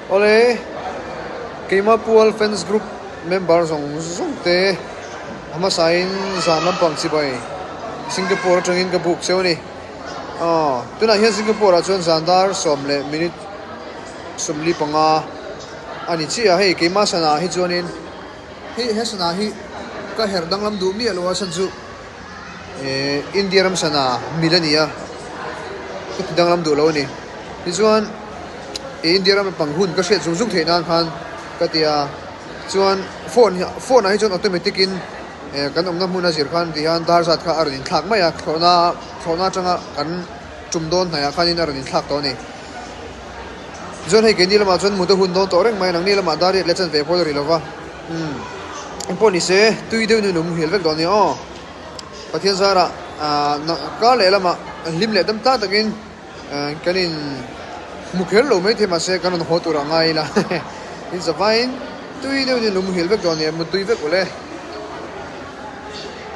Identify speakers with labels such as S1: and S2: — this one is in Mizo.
S1: Awle, keimah Pual Fans Group member zawng zawng te a hmasain zan lampang chibai Singapore atangin ka buk cheu a ni. Aw, tunah hian Singapore ah chuan zan dar 10 leh minute 45 a ni chiah a, hei keimah sana ah hi chuanin hei he sana hi ka herh danglam duh miah lo a chhan chu eh India ram sana mil a ni a, ka ti danglam duh lo a ni. Tichuan India ram pang hun ka hriat zung zung theih nan khan ka ti a, chuan phone hi phone ah hi chuan automatic in eh kan awmna hmun a zir khan ti hian dar zat kha a rawn inthlak mai a, thlawhna thlawhna atanga kan tum dawn hnaih ah khanin a rawn inthlak tawh a ni. Tichuan hei keini lamah chuan mut a hun dawn tawh reng mai a, nangni lamah dar riat leh chan ve pawh a ri lova, umm engpawh ni se tui deuh in awm hmel vek dawn nia aw. Pathian zarah ah kar leh lamah hlim leh dam tlang takin. Kan in hmu kher lo maithei mahse kan rawn haw tur a ngai ila in zavaiin tui deuhin in lo muhil vek dawn nia mutui vek ule.